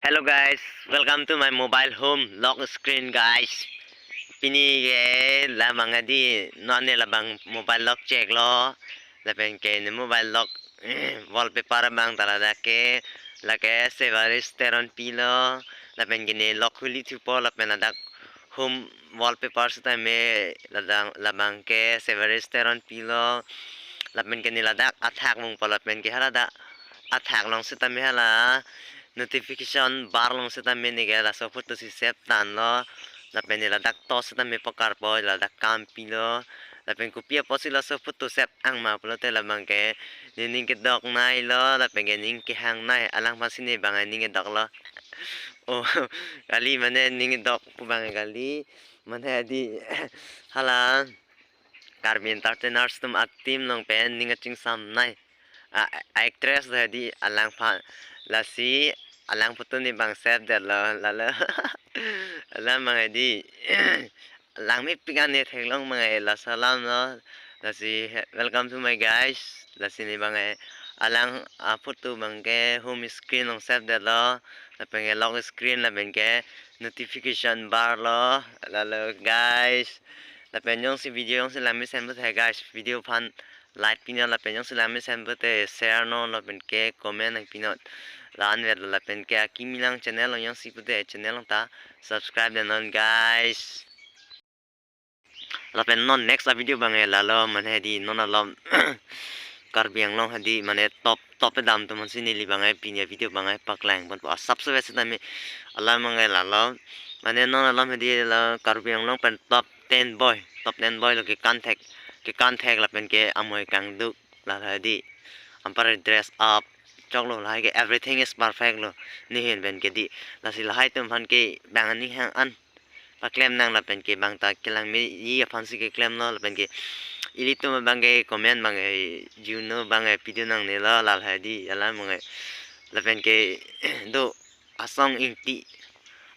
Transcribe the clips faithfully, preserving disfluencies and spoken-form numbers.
Hello guys, welcome to my mobile home lock screen guys. Pini ke labang adi non ne labang mobile lock check lo. Lapen ke ne mobile lock wallpaper abang ta ladak ke lake Severis Teronpi lo. Lapen ke ne lock huli thupo lapen ladak home wallpaper sitame ladak labang ke Severis Teronpi lo. Lapen ke ne ladak athak mungpo lapen ke haladak athak along sitame hala notification bar along sitame ne ke laso photo si save tanglo. Lapen ne ladak to sitame pakarpo ladak kam pilo. Lapen kopi apotsi laso photo save angma pulote labang ke ne ning kedok nai lo lapen ke ning kehang nai alangphan si ne bang ning kedok lo. Oh, kali mane ning kedok pu bang kali mane adi hala Karbi Entertainers atum a-team along pen ning kachingsam nai. A, a-actress do adi alangphan lasi alang photo ne bang save detlo lalo. Alam bang adi alang mepik an ne theklong bang laso alam lo. Lasi he-, welcome to my guys. Lasi ne bang alang a-photo bang ke home screen along save detlo. Lapen ke lock screen lapen ke notification bar lo lalo guys. Lapen jongsi video jongsi lang mesen pute guys, video aphan like pinon lapen jongsi lang mesen pute share non lapen ke comment nangpinon. La-an vet lo lapen ke akimi lang channel along jongsi pute channel along ta subscribe det non guys. Lapen non next a-video bang ke lalo mane adi non alom Karbi Anglong adi mane top top kedam atum aphansi neli bang ke pini a-video bang ke paklang ponpo asapso vet sitame alam bang ke lalo. Mane non alom adi la Karbi Anglong pen top ten boy, top ten boy lo kekan thek, kekan thek lapen ke amoi kangduk la adi. Anpar dress up choklo lahai ke everything is perfect lo. Ne ahin pen ke adi. Lasi lahai atum aphan ke bang aning hang an paklem nang lapen ke bang ta kelang meji aphansi keklem lo lapen ke ilitum bang ke comment bang ke juno bang ke pidun nangne lo la lahai adi alam bang ke lapen ke do Asong Ingti,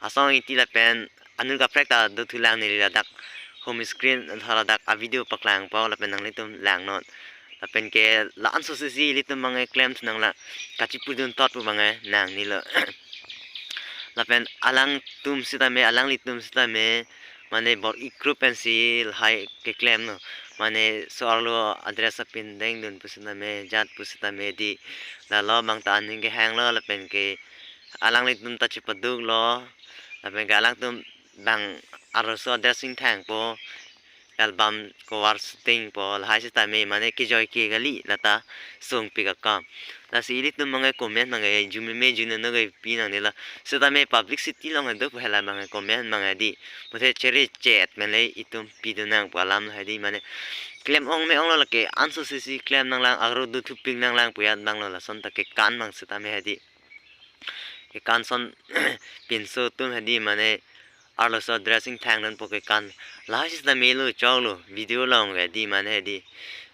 Asong Ingti lapen anul kaprek ta do thulang neli ladak home screen tha ladak a-video paklangpo lapen nanglitum langnon. Lapen ke la-an so sisi ilitum bang ke klem thu nang la kachipudun tot pu bang ke nangne lo. Lapen alangtum sitame alanglitum sitame mane bor-i group pensi lahai keklem lo. Mane so arlo a-dress apindeng dun pu sitame jat pu sitame adi. Lalo bang ta aning kehang lo lapen ke alanglitum ta chipaduk lo. Lapen ke alangtum bang arloso a-dress ingthangpo, album cover shooting po lahai sitame mane kejoi ke kali lata sungpik akam. Lasi ilitum bang ke comment bang ke jumeme juneno ke pi nangne lo. Sitame publicity along do pu hela bang ke comment bang ke adi. Puthe chere chet mele itum pidun nangpo alam lahai adi mane klem ong me ong lo lake anso sisi klem nanglang agro do thupik nanglang pu ya bang lo lason ta kekan bang sitame adi. Kekan ason pinso atum adi mane arloso dressing thang nangpo kekan. Lahai sitame lo choklo video along ke adi mane adi.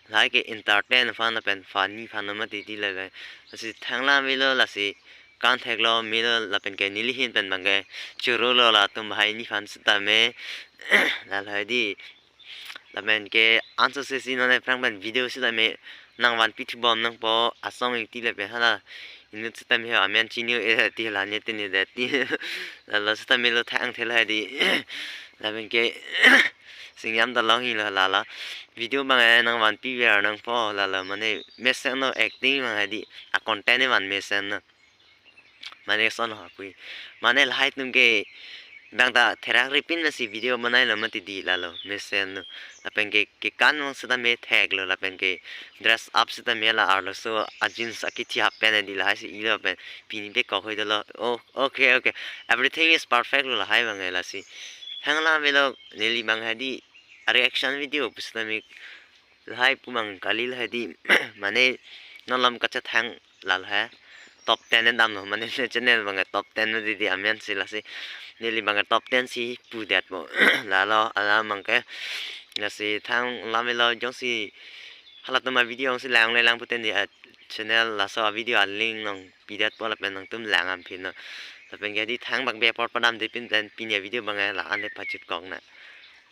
Lahai ke entertain aphan lapen funny aphan mati ti lake. Lasi thang la melo lasi kan thek lo melo lapen ke neli ahin pen bang ke choro lo latum bahai ni aphan sitame. La lahai adi. Lapen ke anso sisi non aphrang pen video sitame nangvanpi thubom nangpo Asong Ingti lapen hala inut sitame ho amen chini-o-e ti la ne tini det ti. Lalo sitame lo thang thela adi. Lapen ke singjam ta long-i lo lalo. Video bang ke nangvanpi ver nangpo lalo mane mesen lo acting bang ke adi. A-content bang mesen lo. Mane son ha pui. Mane lahai atum ke bang ta therak ripin masi video banai lo mati di lalo mesen lo. Lapen ke kekan bang sitame thek lo lapen ke dress up sitame la arloso a-jeans akithi half pant adi lahai si ilo pen pini pe kok hoi dolo. Oh, okay, okay. Everything is perfect lo lahai bang ke lasi. Thang la melo neli bang ke adi a-reaction video pu sitame lahai pu bang kali lahai adi mane non alom kachethang la lahai top ten damlo mane ne channel bang ke top ten mati di amen si lasi neli bang ke top ten si pu detpo lalo alam bang ke lasi thang la melo jongsi halatum a-video jongsi langle lang pute ne a-channel laso a-video a-link nangpi detpo lapen nangtum lang amphi non. Lapen ke adi thang bang be apor padam de pin pen pini a-video bang ke la-an le pachut kok na.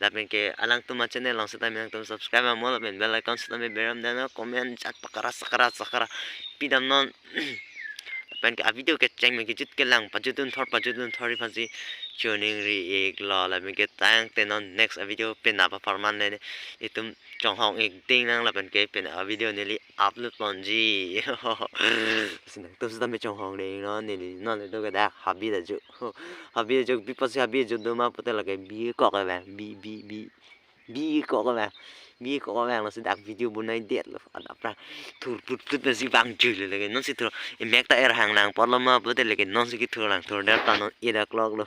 Lapen ke alangtum a-channel along sitame nangtum subscribe amo lapen bell icon sitame beram dano comment jat pakara sakara sakara pidam non. Pen ke a video kecheng me kejut kelang pajutdun thor pajutdun thor aphansi choningri-iklo, lapen ke tangte non next a video penap apharman le itum chonghong ikding nang lapen ke penap a video neli upload ponji. Sinang tum sitame chonghong dinglo neli non le do ke dak habit ajo. Habit ajo bipo si habit ajo doma pute lake bikok abang, bi bi bi bikok abang, bikok abang lo si dak video bonaidetlo. Adap ra thur put put pensi vangjuilo lake, non si thur imek ta erhang nang apotlo ma pute lake non si kethur lang thur der ta non eight o'clock lo.